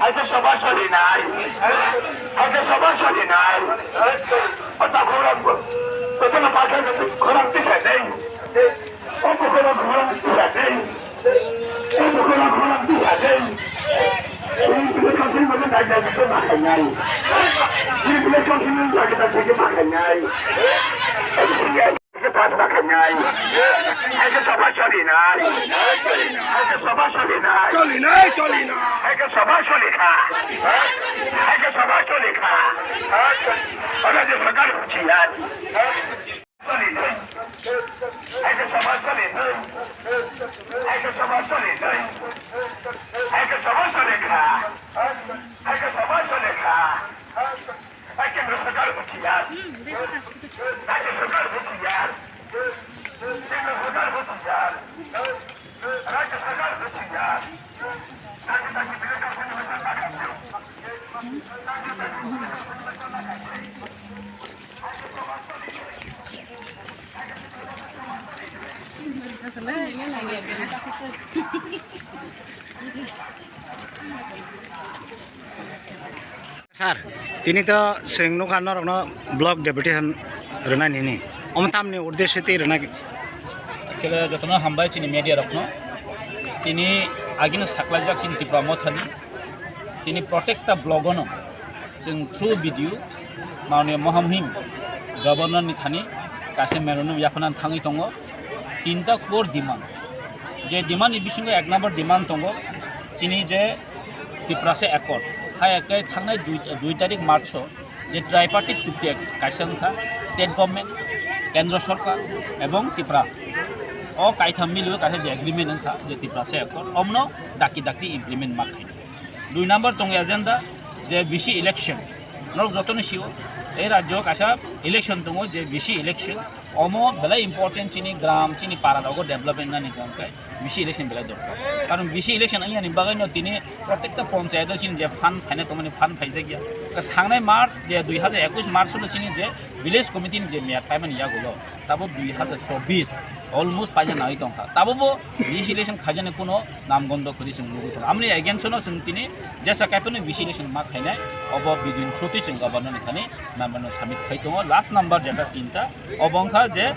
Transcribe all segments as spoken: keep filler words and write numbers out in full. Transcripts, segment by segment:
Aise sabha solinai, aise sabha solinai. Ota khorang, ota na pakha khorang tisa dei. Ota khorang khorang tisa dei. Ota khorang khorang tisa dei. Ini bila kasih mana dah jadi tu makan nyai. Ini bila kasih mana dah kita jadi makan nyai. Hai ke sabha solinai. Hai ke sabha solinai. Solinai, solinai. Hai ke sabha solikha. Hai ke sabha solikha. Ora je sagar huchiyar. Solinai. Hai ke sabha solinai. Hai ke sabha solinai. Hai ke sabha solikha. Hai ke sabha solikha. Sir, tini to chwng nukha norokno block deputation rwnai nini. Omo tamni uddesho twi rwnai? Actually, jotono hambai chini media rokno. Tini agino saklaijak chini Tipra Mothani. Tini protekta block ono chwng through video Maunio Mohamhim Governor ni thani kaisa memorandum yapharnani thangwi tongo. Tinta core demand. Je demand ni bisingo ek number demand tongo, chini je Tiprasa Accord. Hai ke thangnai dui, dui tarik March o je tripartite chukti kaisa wngkha, state government, kendra sorkar ebong Tipra. O kaitham miliwi kaisa je agreement wngkha je Tiprasa Accord, omno dakti dakti implement ma khainai. Dui number tongo agenda je V C election. Norok jotono sio, ei rajyo kaisa election tongo je V C election. Omo belai important chini gram, chini para rogo development nani hwnkhe V C election belai dorkar. Karon V C election wngya ni bagwi no tini protekta panchayat o chini je fund phaina tongmani fund phaijakya. Thangnai March je dui hajar ekush March o chini je village committee ni je meyad paimani yagulo. Tabo dui hajar chobbish almost paina nai tongkha. Tabo bo V C election khaijani kuno namgondo kwrwi chwng nugwi tongo. Amoni against no chwng tini jesa kaiphano V C election ma khainai, obo bidin through twi chwng governor ni thani number no submit khai tongo. Last number jeta tinta, obo wngkha je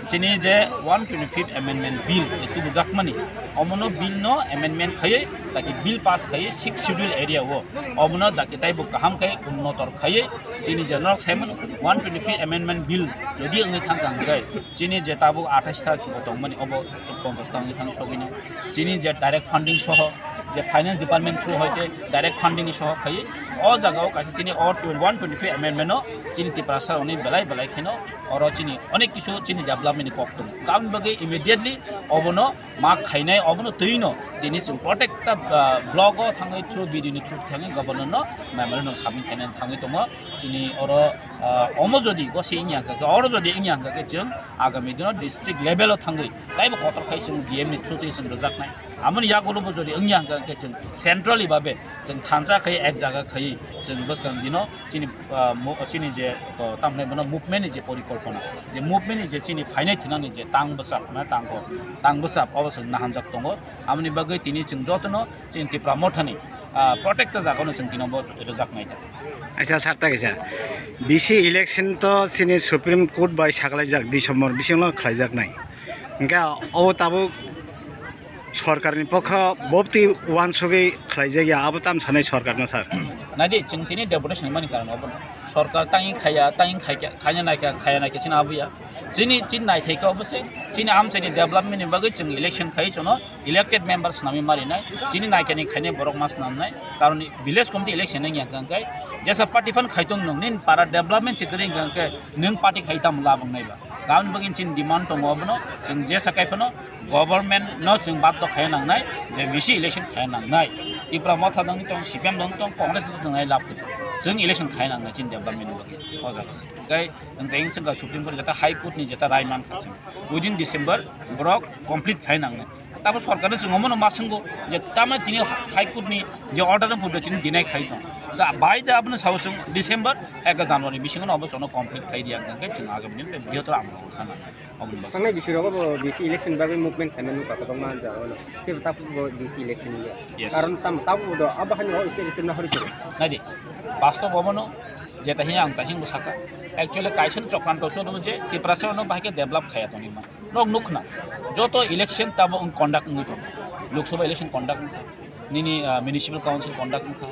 chini je one twenty-fifth amendment bill je tubujakmani, omono bill no amendment khaiwi, taki bill pass khaiwi sixth schedule area o, omono daki taibo kaham khai unnotor khaiwi chini je norok saimano one twenty-fifth amendment bill jodi wngwi thangkha hwnkhe chini je tabuk athais ta tongmani obo ponchash ta wngwi thang sogwino. Chini je direct funding soho, je finance department through hoite direct funding ni soho khai, o jaga o kaisa chini o one twenty-five amendment no chini Tiprasa rokni belai belai kheno oro chini onek kisu chini development ni kok tongo. Tamni bagwi immediately obono ma khainai, obono twino tini chwng protekta, ah, block o thangwi through B D O ni through thangwi governor no memorandum submit khainani thangwi tongo. Chini oro, ah, omo jodi gosi wngya hwnkha khe, oro jodi wngya hwnkha khe chwng agami dino district level o thangwi taibo kotor khai chwng D M ni through twi chwng rwjaknai. Amoni yagulo bo jodi wngya hwnkha khe chwng centrally babe chwng thansa khai ek jaga khai chwng bwskang dino chini, ah, mo-, chini je, ah, tamhinai bono movement ni je porikolpona, je movement ni je chini phainai thinani je tang bwsap na tang ko, tang bwsap obo chwng nahamjak tongo. Amoni bagwi tini chwng jotono chini Tipra Mothani, ah, protekta jagano chwng tino bo rwjaknai ta. Aisa, sir, ta kaisa. B C election to chini Supreme Court bai saklaijak, December bisingo khlaijaknai. Hwnkhe o tabuk sorkarni pokho bobti uansugwi khlaijakya, abo tam sanai sorkarno, sir? Naidi, chwng tini deputation mani karon obo. Sorkar tangwi khaya, tangwi khaikha, khaina naikha, khaya naikha chini abuya. Chini, chini naithai kha obo se. Chini amchaini development ni bagwi chwng election khai chwngno elected member swnamwi marinai. Chini naikani khainai borok ma swnamnai. Karon village committee election wngya hwnkhe jesa party phan khai tong nwng nini para development se kwrwi hwnkhe nwng party khai tamo labwng naiba. Tamoni bagwi chini demand tongo obono chwng jesa kai phano government no chwng baddo khai nangnai je V C election khai nangnai. Tipra Motha dong tong, C P M dong tong, Congress dong tong nai lab kwrwi. Chwng election khai nangnai chini development ni bagwi o jaga se. Hwnkhe Hwnkhe chwng ka Supreme Court jeta High Court ni jeta rai mankha chwng. Within December borok complete khai nangnai. Tamo sorkarno chwng omono ma swngo je tamni tini High Court ni je order no phuto chini deny khai tong. Da bai da abono sao chwng December eka January bisingo no obo chono complete khai riya hwnkhe chwng agam din tei bihotoro amrok sana. Oboni bagwi. Tangnai bisiro bo D C election bagwi movement khaimani nukha kwbangma jagao no. Tei bo takhuk bo D C election ni. Yes. Karon tam tabuk bo do abo hani o state state na hori chwng. Naidi, bastob obono je tahi ang tahi bo saka. Actually kaisa chokranto cholo je Tiprasa no bahai khe develop khaya tongima. Nok nukna, joto election tamo wng conduct wngwi tongo. Lok Sabha election conduct wngkha, nini, ah, municipal council conduct wngkha,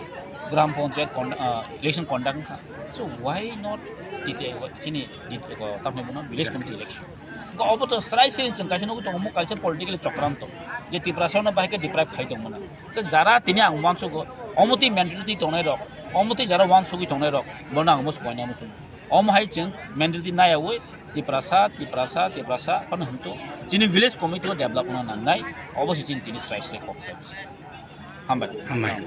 gram panchayat conduct, ah, election conduct wngkha. So why not tite chini dit-, ko, tamni bono village committee election? Ko obo to srai srai chwng kaisa nugwi tongo, omo kaisa political chokranto, je Tiprasa no bahai khe deprive khai tongmana. Tei jara tini ang uansugo, omo twi mentality tongnai rok, omo twi jara uansugwi tongnai rok, bono ang musu koina musu. Omo hai chwng mentality naiyawi Tiprasa, Tiprasa, Tiprasa phano hwnto chini village committee o develop wngna nangnai, obo se chini tini srai srai kok khlai. Hambai. Hambai.